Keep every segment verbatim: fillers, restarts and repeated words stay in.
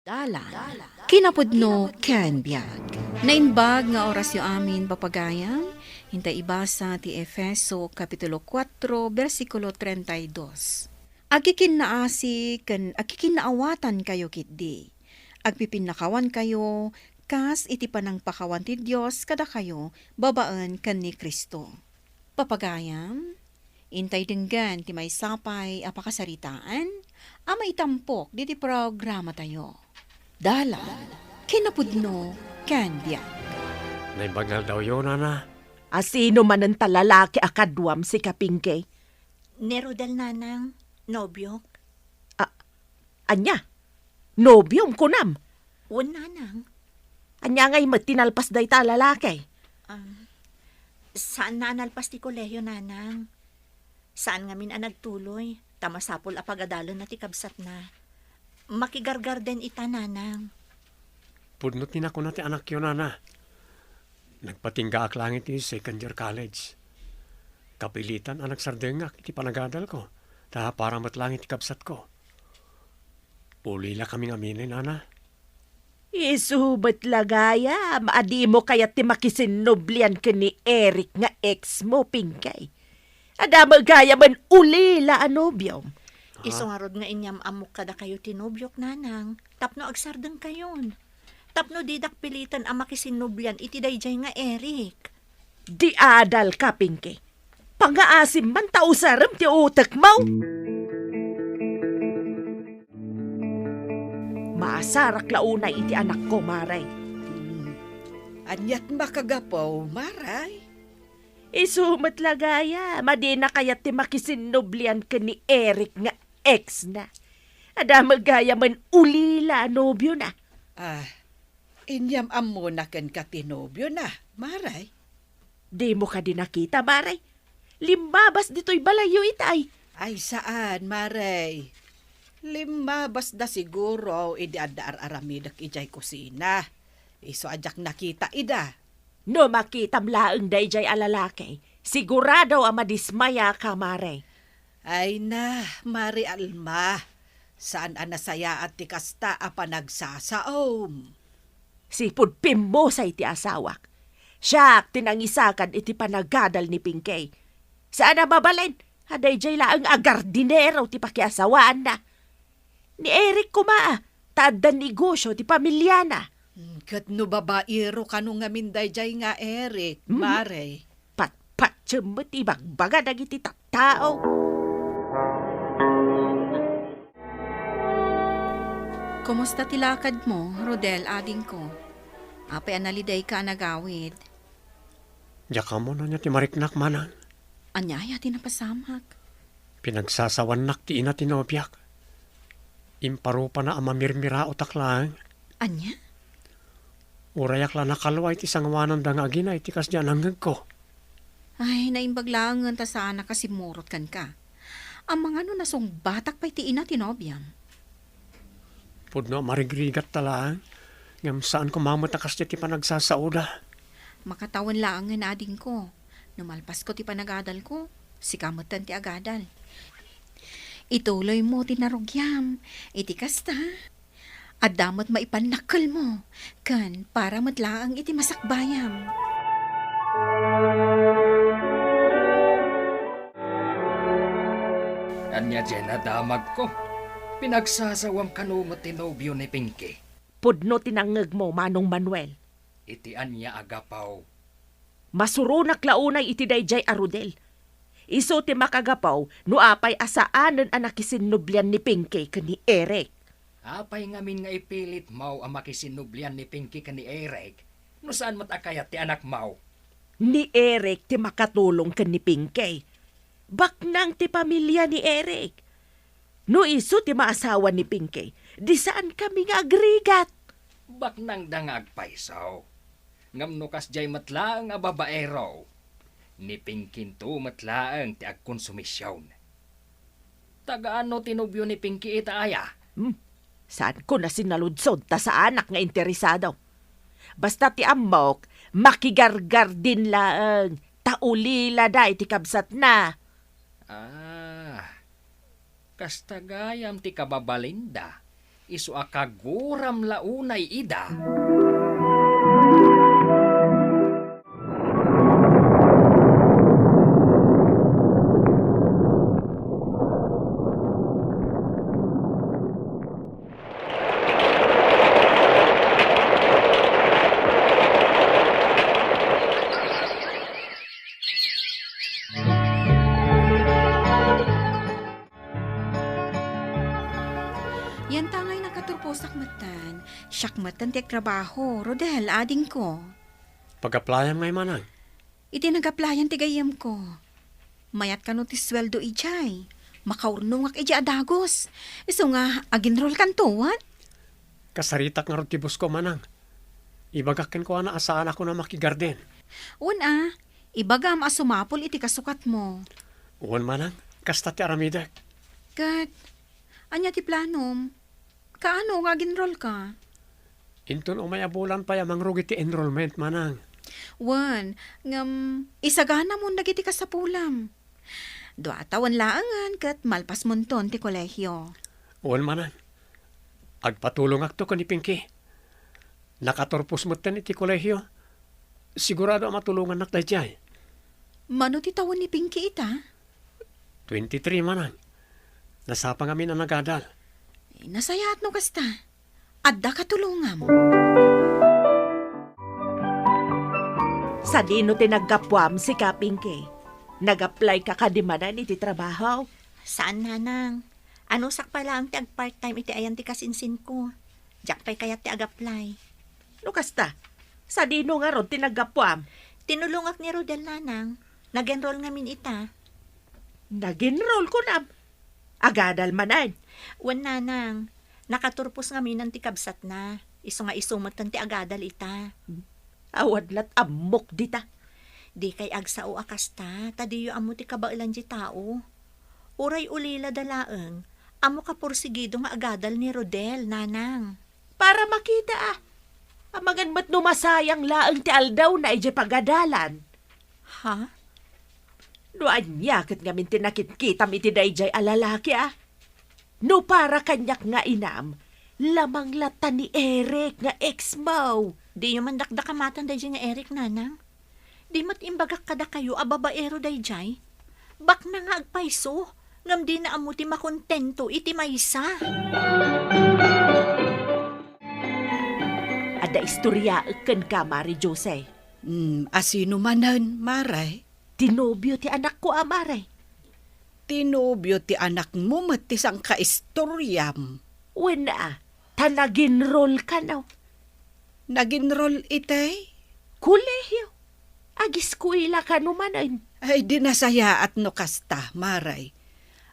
Dalan, kinapudno ken biag. Naimbag nga orasyo amin, papagayam, intay ibasa ti Efeso Kapitulo kuatro, bersikulo treinta y dos. Agkikinnaasi ken agkikinnaawatankayo ketdi. Agpipinnakawankayo kas iti panangpakawan ti Dios kadakayo babaen ken ni Cristo. Papagayam, intay denggen ti maysa pay a pakasaritaan a maitampok diti programatayo. Dalan, kinapudno, ken biag. Naimbag nga aldawyo, Nana. A sino manen ta lalaki a kaduam, sika, Pinky? Ni Rodel, Nanang, nobiok. A-, ania? Nobiom, kunam? Wen, Nanang. Ania ngay met ti nalpas dayta a lalaki? Um, saan na a nalpas ti kolehio, Nanang. Saan ngamin a nagtuloy, ta masapul a pagadalenna ti kabsatna. Makigargarden ita, Nanang. Pudno ti nakuna ti anakyo, Nana. Nagpatinggaak laeng iti second year college. Kapilitan a nagsardengak iti panagadalko, ta para met laeng iti kabsatko. Ulilakami ngamin, Nana. Isu met la gayam a dimo kayat ti makisinnublian ken ni Eric nga ex mo, Pinky. Adda met gayamen ulila a nobiom. Ha? Isu ngarud nga inyam-ammok kadakayo ti nobiok, Nanang, tapno agsardengkayon. Tapno didak piliten a makisinnublian iti daydiay nga Eric. Diadalka, Pinky. Pangngaasim man ta usarem ti utekmo. Maasarak la unay iti anakko, Mare. Aniat makagapu, Mare? Isu met la gayam a dina kayat ti makisinnublian ken ni Eric nga ex na. Adda met gayamen ulila a nobiona. Ah, inyam-ammona kenka ti nobiona, Mare? Dimo kadi nakita, Mare? Limmabas ditoy balayyo itay. Ay, saan, Mare. Limmabasda siguro idi adda ar-aramidek idiay kusina. Isu a diak nakita ida. No makitam laeng daydiay a lalaki, sigurado a madismayaka, Mare. Ay na, Mare Alma, saan a nasayaat ti kasta a panagsasaom. Sipud pimmusay ti asawak. Siak ti nangisagad iti panagadal ni Pinky. Saan a mabalin a daydiay laeng a gardinero ti pakiasawaanna. Ni Eric koma, ta adda negosyo ti pamiliana. Hmm, ket no babaero kano ngamin daydiay nga Eric, mhm, Mare? Patpatiem met ibagbaga dagiti tattao. Kumusta ti lakadmo, Rodel, adingko? Apay a nalidayka a nagawid? Diak ammo no ania ti mariknak, manang. Ania aya ti napasamak? Pinagsasawannak ti ina ti nobiak. Imparupana a mamirmiraotak laeng. Ania? Urayak la nakalwa iti sangoananda nga agina iti kasdi a nangngegko. Ay, naimbag laengen ta saanak a simmurot kenka. Amangan no nasungbatak pay ti ina ti nobiam. Pudno a marigrigat ta laeng, ngem saan koma met a kasdiay ti panagsasaoda. Makatawen laengen, adingko. No malpasko ti panagadalko, sika metten ti agadal. Ituloymo ti narugiam. Iti kasta, adda met maipannakkelmo, ken para met laeng iti masakbayam. Ania diay nadamagko? Pinagsasawam kano met ti nobio ni Pinky? Pudno ti nangngegmo, Manong Manuel. Iti ania a gapu? Masuronak la unay iti daydiay a Rodel. Isu ti makagapu no apay a saanen a nakisinnublian ni Pinky ken ni Eric. Apay ngamin nga ipilitmo a makisinnublian ni Pinky ken ni Eric no saan met a kayat ti anakmo? Ni Eric ti makatulong ken ni Pinky. Baknang ti pamilia ni Eric. No isu ti maasawa ni Pinky, di saankami nga agrigat. Baknangda nga agpayso. Ngem no kasdiay met laeng a babaero, ni Pinkinto met laeng ti agkonsumision. Tagaan no ti nobio ni Pinky ita aya? Hmm. Saanko na sinaludsod ta saanak nga interesado. Basta ti ammok, makigargardin laeng, ta ulilada iti kabsatna. Ah, kasta gayam ti kababalinda, isu a kaguram la unay ida. Yanta ngay nakaturposak metten. Siak metten ti agtrabaho, Rodel, adingko. Pag-applyam ngay manang? Iti nag-applyan ti gayyemko. Mayat kano ti sueldo idiay. Makaurnongak idiay a dagus. Isu nga, aginrolkanto, wen? Kasaritak ngarud ti boss ko, manang. Ibagak kenkuana a saanakon a makigarden. Wen a, ibagam a sumapul iti kasukatmo. Wen, manang, kasta ti aramidek. Ket, ania ti planom? Kaano nga aginrolka? Inton umay a bulan pay a mangrugi ti enrollment, manang. Wen, ngem isaganamon dagiti kasapulam. Dua a tawen laengen ket malpasmonton ti kolehio. Wen, manang. Agpatulongakto ken ni Pinky. Nakaturpos metten iti kolehio. Sigurado a matulongannak daydiay. Mano ti tawen ni Pinky ita? Twenty-three, manang. Nasapa ngamin a nagadal. Eh, nasayaat no kasta. Adda katulongam. Sadino ti naggapuam, sika, Pinky? Nag-apply ka kadi manen iti trabaho? Saan, nanang. Anusak pay laeng ti ag-part-time iti ayan ti kasinsinko. Diak pay kayat ti ag-apply. No kasta, sadino ngarud ti naggapuam? Tinulongak ni Rodel, nanang. Nag-enroll ngamin ita. Nag-enroll, kunam? Agadal manen? Wen, nanang. Nakaturpos ngamin ti kabsatna. Isu nga isu metten ti agadal ita. Awan lat ammok dita. Dikay agsao a kasta, ta diyo ammo ti kabaelan ti tao. Uray ulilada laeng, ammo kaporsigido nga agadal ni Rodel, nanang. Para makita a. Amangan met no masayang laeng ti aldawna idiay pagadalan. Ha? No ania ket ngamin ti nakitkitam iti daydiay a lalaki a? No para kaniak nga inam, lamang latta ni Eric nga ex mo. Diyo man dakdakamaten daydiay nga Eric, nanang. Di met imbagak kadakayo a babaero daydiay? Bakna nga agpayso, ngem dina ammo ti makontento iti maysa. Adda istoryaek kenka, Mare Jose. Hmm, a sino manen, Mare? Ti nobio ti anakko a, Mare. Ti nobio ti anakmo met ti sangkaistoriam. Wen a, ta naginrol kano. Naginrol itay? Kolehio. Agiskuela kano manen. Ay, di nasayaat no kasta, Mare.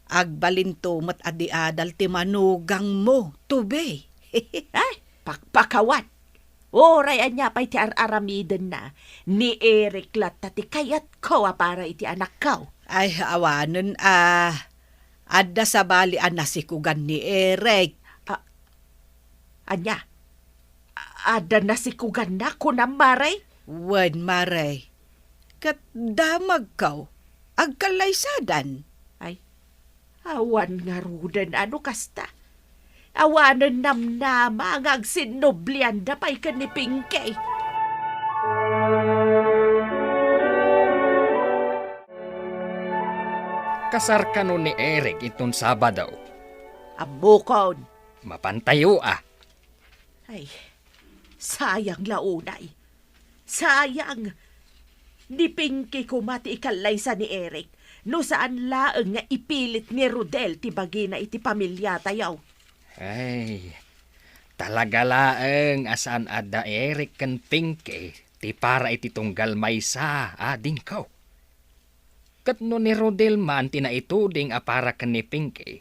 Agbalinto met a di adal ti manugangmo, Tubey. Ay, pakpakawan. Uray ania pay ti ar-aramidenna, ni Eric latta ti kayatko a para iti anakko. Ay, awanen a, adda sabali a nasikugan ni Eric. A-, ania? A-, adda nasikuganna, kunam, Mare? Wen, Mare. Ket damagko, agkallaysadan. Ay, awan ngaruden a no kasta. Awanen namnama nga agsinnublianda pay ken ni Pinky. Kasar kano ni Eric inton Sabado? Ammokon. Mapantayo a. Ay, sayang la unay. Sayang! Ni Pinky koma ti ikallaysa ni Eric, no saan laeng nga ipilit ni Rodel ti bagina iti pamiliatayo. Ay, talaga laeng a saan adda Eric ken Pinky ti para iti tunggal maysa, adingko. Ket no ni Rodel man ti naituding a para ken ni Pinky,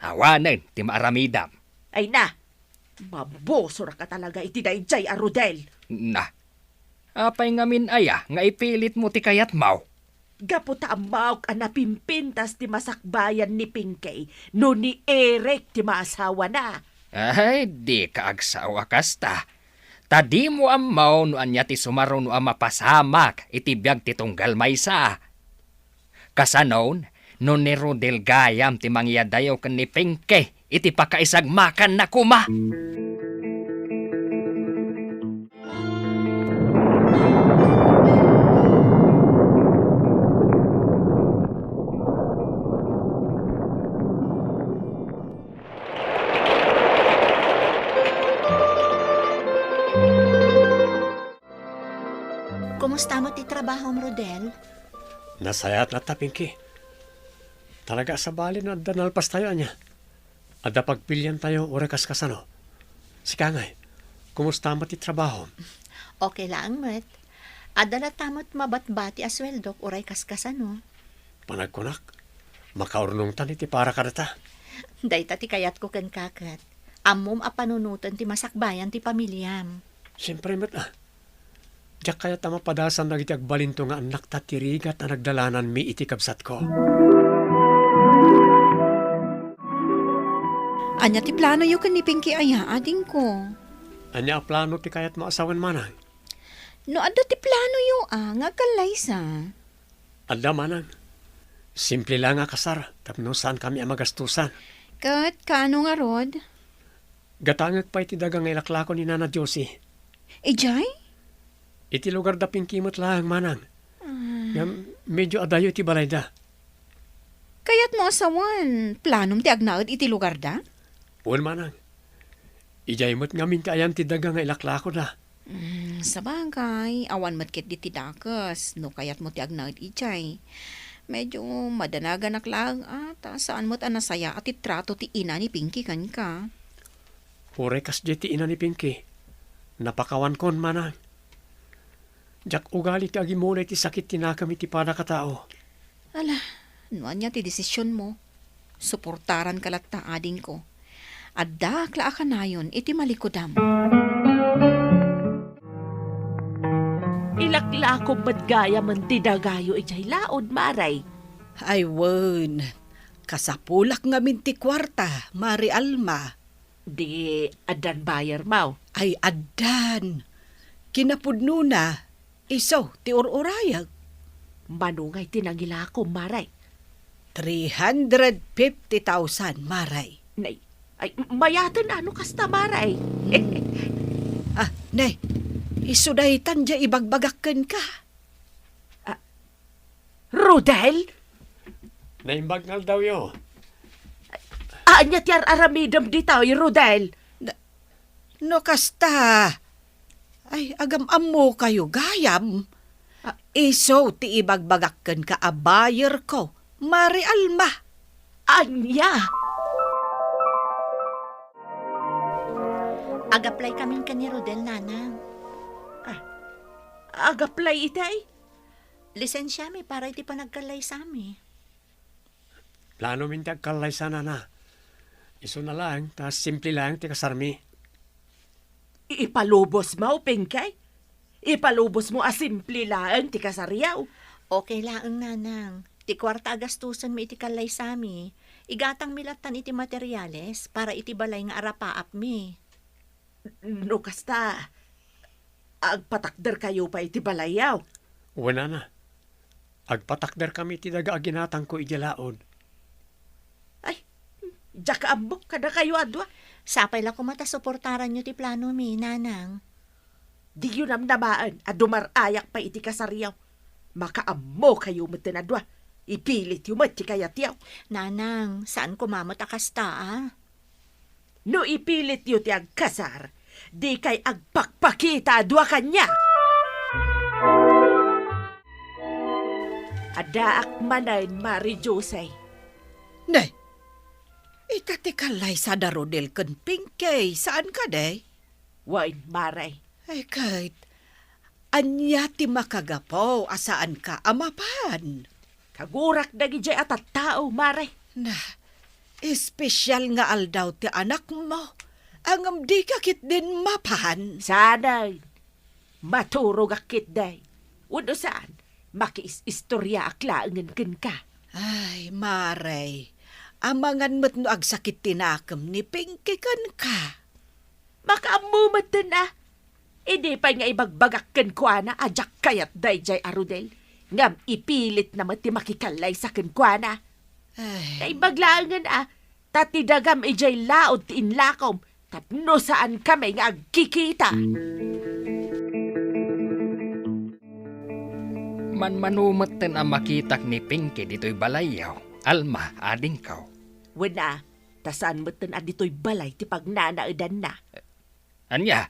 awanen ti maaramidam. Ay na! Mabusorak a talaga iti daydiay a Rodel! Na, apay ngamin aya nga ipilitmo ti kayatmo? Gapu ta ammok a napimpintas ti masakbayan ni Pinky no ni Eric ti maasawana. Ay, dika agsao a kasta. Ta dimo ammo no ania ti sumaruno a mapasamak iti biag ti tunggal maysa. Kasanon, no ni Rodel gayam ti mangyadayo ken ni Pinky, iti pakaisagmakanna koma. Kumusta met ti trabahom, Rodel? Nasayaat latta, Pinky. Talaga a sabali no adda nalpastayo, ania? Adda pagpiliantayo uray kaskasano. Sika ngay, kumusta met ti trabahom? Okay laeng met. Adda latta met mabatbati a sueldok uray kaskasano. Panagkunak, makaurnongtan iti para kadata. Dayta ti kayatko kenka ket. Ammom a panunoten ti masakbayan ti pamiliam. Siempre met, a. Diak kayat a mapadasan dagiti agbalinto nga annakta ti rigat a nagdalananmi iti kabsatko. Ania ti planoyo ken ni Pinky aya, adingko? Ania a plano ti kayatmo a sawen, manang? No adda ti planoyo a nga agkallaysa. Adda, manang. Simple la nga kasar tapno saankami a magastosan. Ket kaano ngarud? Gatangek pay ti daga nga ilaklako ni Nana Josie. Idiay? Iti lugar da Pinky met laeng, manang. Ah. Ngem medyo adayo iti balayda. Kayatmo a sawen, planom ti agnaed iti lugarda? Wen, manang. Idiay met ngamin ti ayan ti daga nga ilaklakoda. Mm, sabagay, awan met ketdi ti dakes no kayatmo ti agnaed idiay. Medyo madanaganak laeng a, ta saan met a nasayaat ti trato ti ina ni Pinky kenka. Uray kasdiay ti ina ni Pinky, napakawankon, manang. Diak ugali ti agimula iti sakit ti nakem iti panakatao. Ala, no ania ti desisionmo, suportaranka latta, adingko. Addaak la a kanayon iti malikudam. Ilaklakom met gayamen ti dagayo idiay laod, Mare. Ay wen, kasapulak ngamin ti kuarta, Mare Alma. Di addan bayarmo? Ay, addan. Kinapudnona, isu ti ur-urayek. Mano ngay ti nangilakom, Mare? Three hundred fifty thousand, Mare. Nay, ay, mayaten a no kasta, Mare. Hmm. Ah, ne, isu daytan diay ibagbagak kenka. Ah, Rodel? Naimbag nga aldawyo. Ania ti ar-aramidem ditoy, Rodel? Na-, no kasta, ay, agam-ammokayo gayam. Ah. Isu ti ibagbagak kenka a bayerko, Mare Alma. Ania? Ag-apply kamin ken ni Rodel, Nanang. Ah, ag-apply itay? Lisensiami para iti panagkallaysami. Planomin ti agkallaysa, Nana. Isuna laeng, ta simple laeng ti kasarmi. I-, ipalubosmo, Pinky? Ipalubosmo a simple laeng ti kasaryo? Okay laeng, Nanang. Ti kuarta a gastusenmi iti kallaysami, igatangmi lattan iti materiales para iti balay nga arapaapmi. No kasta, agpatakderkayo pay iti balayyo? Wen, Nana. Agpatakderkami iti daga a ginatangko idiay laod. Ay, diak ammo kadakayo a dua. Sapay la koma ta suportaranyo ti planomi, Nanang. Diyo namnamaen a dumar-ayak pay iti kasaryo. Makaammokayo metten a dua. Ipilityo met ti kayatyo. Nanang, saan koma met a kasta, a? No ipilityo ti agkasar, dikay agpakpakita a dua kaniak. Addaak manen, Mare Josie. Ne, ita ti kallaysa da Rodel ken Pinky, saan kadi? Wen, Mare. Ay, ket, ania ti makagapu a saanka a mapan? Kagurak dagidiay a tattao, Mare. Na, espesyal nga aldaw ti anakmo, ngem dika ketdin mapan. Saan? Maturogak ketdi. Wenno saan, makiis-istoriaak laengen kenka. Ay, Mare, amangan met no agsakit ti nakem ni Pinky kenka. Makaammo metten a. Idi pay nga ibagbagak kenkuana a diak kayat daydiay a Rodel, ngem ipilitna met ti makikallaysa kenkuana. Ay. Naimbag laengen a, Ta ti dagam idiay laud ti inlakom tapno saankami nga agkikita. Manmano metten a makitak ni Pinky ditoy balayyo, Alma, adingko. Wen a, ta saan metten a ditoy balay ti pagnanaedanna. Ania?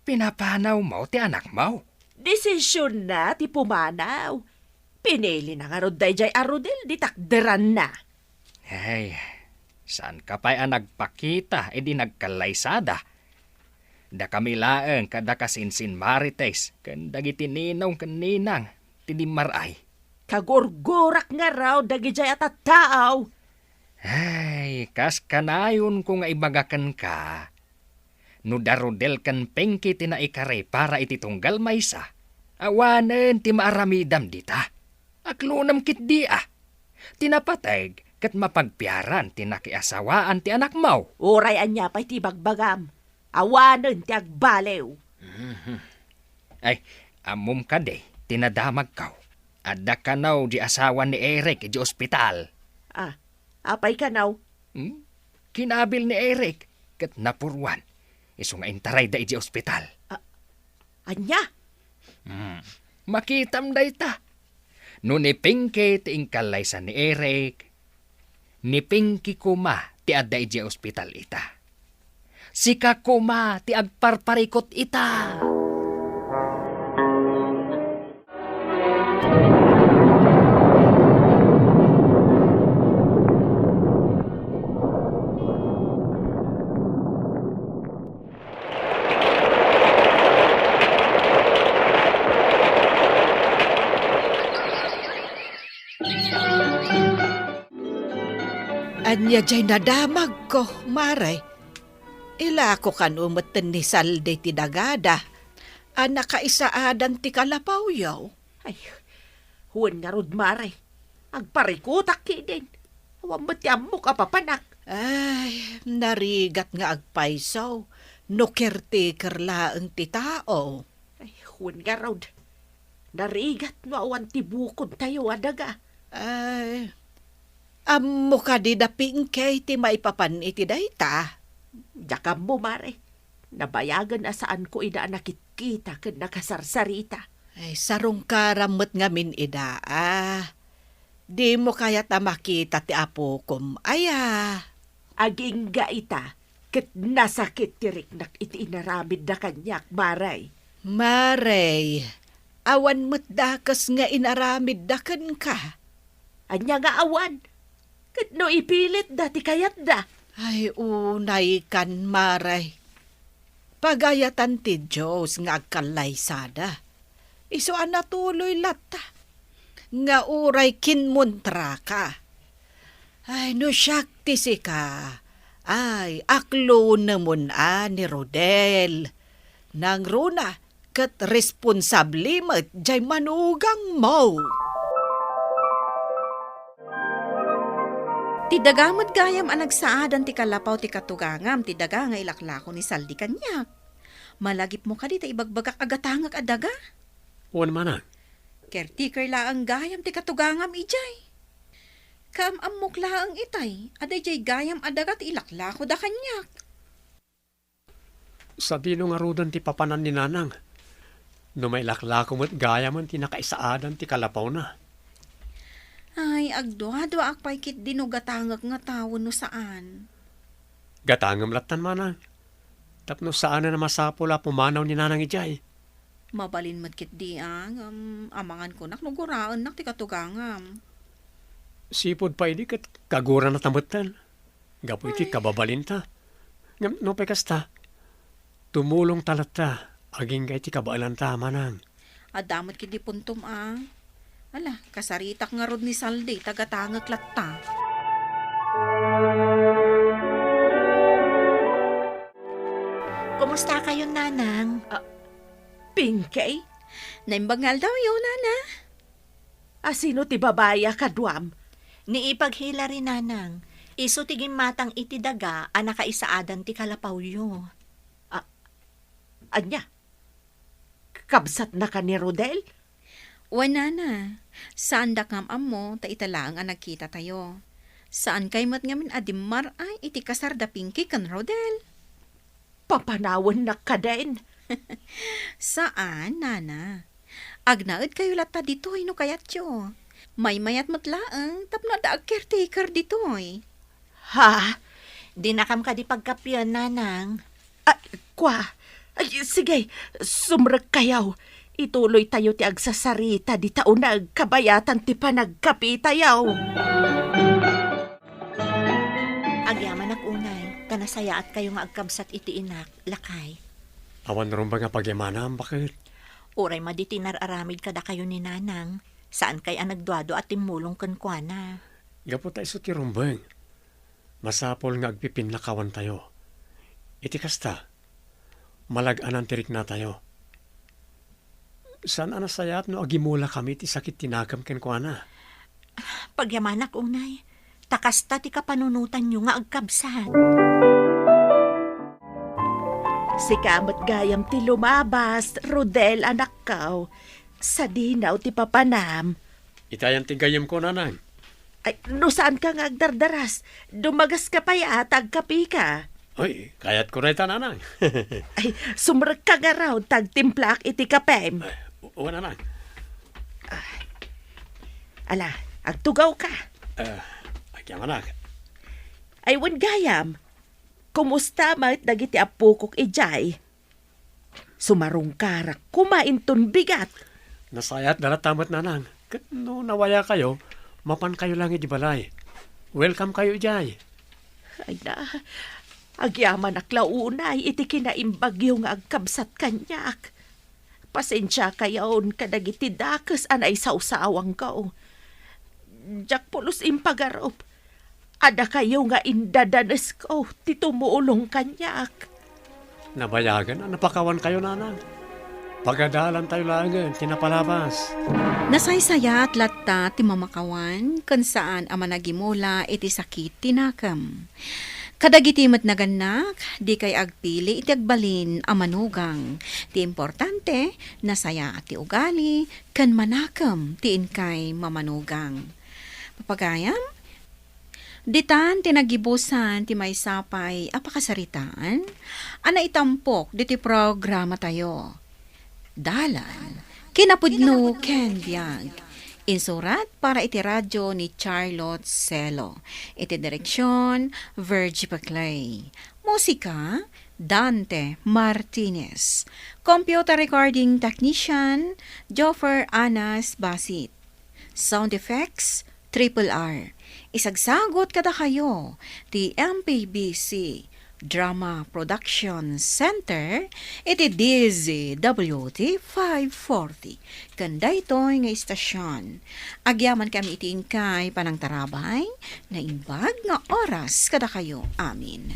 Pinapanawmo ti anakmo? Desisionna ti pumanaw. Pinilina ngarud daydiay a Rodel ti takderanna. Ay, saanka pay a nagpakita idi nagkallaysada? Dakami laeng kadakasinsin Marites ken dagiti ninong ken ninang ti dimmar-ay. Kagurgurak ngarud dagidiay a tattao. Ay, kas kanayonko nga ibaga kenka, no da Rodel ken Pinky ti naikari para iti tunggal maysa, awanen ti maaramidam dita. Aklonam ketdi a. Ti napateg ket mapagpiaran ti nakiasawaan ti anakmo. Uray ania pay ti ibagbagam, awanen ti agbaliw. Mhm. Ay, ammom kadi ti nadamagko? Adda kano di asawa ni Eric iti ospital. Ah, apay kano? Hmm? Kinabil ni Eric ket napuruan. Isu nga intarayda iti ospital. Ah, ania? Hmm. Makitam dayta. No ni Pinky ti inkallaysa ni Eric, ni Pinky koma ti adda idiay ospital ita. Sika koma ti agparparikut ita. Ania jay nadamagko, Mare? Ilako kano metten ni Saldi ti dagada a nakaisaadan ti kalapawyo. Ay, wen ngarud, Mare. Agparikutak ketdin. Awan met ti ammok a papanak. Ay, narigat nga agpayso no caretaker laeng ti tao. Ay, wen ngarud. Narigat no awan ti bukodtayo a daga. Ay, ammo kadi da Pinky ti maipapan iti dayta? Diak ammo, Mare. Nabayagen a saanko ida a nakitkita ken nakasarsarita. Ay, sarungkaram met ngamin ida, a. Dimo kayat a makita ti apokom, aya? Agingga ita, ket nasakit ti riknak iti inaramidda kaniak, Mare. Mare, awan met dakes nga inaramidda kenka. Ania nga awan? Ket no ipilitda ti kayatda? Ay, unaykan, Mare. Pagayatan ti Dios nga agkallaysada. Isu a natuloy latta nga uray kinmontraka. Ay, no siak ti sika, ay, aklonemon a ni Rodel. Nangruna, ket responsable met jay manugangmo. Ti daga met gayam a nagsaadan ti kalapaw ti katugangam ti daga nga ilaklako ni Saldi kaniak. Malagipmo kadi ta ibagbagak a gatangek a daga? Wen, manang. Caretaker laeng gayam ti katugangam idiay. Kaam-ammok laeng itay a daydiay gayam a daga ti ilaklakoda kaniak. Sadino ngaruden ti papanan ni Nanang? No mailaklako met gayamen ti nakaisaadan ti kalapawna. Ay, agduaduaak pay ketdi no gatangek ngata wenno saan. Gatangem lattan, manang. Tapno saanen a masapul a pumanaw ni Nanang idiay. Mabalin met ketdi a, ngem amangan kunak no guraennak ti katugangam. Sipud pay idi ket kagurana ta metten. Gapu iti kababalinta. Ngem nupay kasta, tumulongta latta agingga iti kabaelanta, manang. Adda met ketdi puntom a. Ala, kasaritak ngarud ni Saldi, ta gatangek latta. Kumusta kayon, Nanang? Ah, Pinky? Naimbag nga aldawyo, Nana. A sino ti babai a kaduam? Ni ipag Hilary, Nanang. Isu ti gimmatang iti daga a nakaisaadan ti kalapawyo. A-, ania? Kabsatnaka ni Rodel? Wen, Nana. Saandak nga am-ammo ta ita laeng a nagkitatayo. Saankay met ngamin a dimmaray iti kasar da Pinky ken Rodel? Papanawennak kaden? Saan, nana. Agnaedkayo latta ditoy no kayatyo. Maymayat met laeng tapno adda ag-caretaker ditoy. Ha? Dinakam kadi pagkapien, nanang? Ah, kua. Ay, sige, sumrekkayo. Ituloytayo ti agsasarita dita uneg kabayatan ti panagkapitayo. Agyamanak unay, ta nasayaatkayo nga agkabsat iti inak, lakay. Awan rumbeng a pagyamanam, baket? Uray madi ti nar-aramid kadakayo ni nanang, saankay a nagduadua a timmulong kenkuana. Gapu ta isu ti rumbeng, masapul nga agpipinnakawantayo. Iti kasta, malag-anan ti riknatayo. Saan a nasayaat no agimulakami ti sakit ti nakem kenkuana. Pagyamanak unay, ta kasta ti kapanunotanyo nga agkabsat. Sika met gayam ti lumabas, Rodel, anakko. Sadino ti papanam? Itayan ti gayyemko, nanang. Ay, no saanka nga agdardaras, dumagaska pay a ta agkapika. Ay, kayatko dayta, nanang. Ay, sumrekka ngarud ta agtimplaak iti kapem. Ay, u-, wen, nanang. Ala, agtugawka. Eh, agyamanak. Ay, wen gayam, kumusta met dagiti appokok idiay? Sumarungkarak koma inton bigat. Nasayaatda latta met, nanang. Ket no nawayakayo, mapankayo laeng iti balay. Welcome kayo idiay. Ay na, agyamanak la unay iti kinaimbagyo nga agkabsat kaniak. Pasensiakayon kadagiti dakes a naisawsawangko. Diak pulos impagarup. Adda kayo nga indadanesko ti tumulong kaniak. Nabayagen a napakawankayo, nanang. Pagadalantayo laengen ti napalabas. Nasaysayaat latta ti mamakawan ken saan a managimula iti sakit ti nakem. Kadagiti met nagannak, dikay agpili iti agbalin a manugang. Ti importante, nasayaat ti ugali ken manakem ti inkay mamanugang. Papagayam, ditan ti nagibusan ti maysa pay a pakasaritaan a naitampok ditoy programatayo. Dalan, kinapudno ken biag. Insurat para iti radyo ni Charlotte Celo. Iti direksyon, Virgie Paclay. Musika, Dante Martinez. Computer recording technician, Joffer Anas Basit. Sound effects, Triple R. Isagsagut kadakayo ti M P B C Drama Production Center iti D Z W T five forty. Ken daytoy nga istasyon, agyaman kami iti inkay panangtarabay, naimbag nga oras kadakayo amin.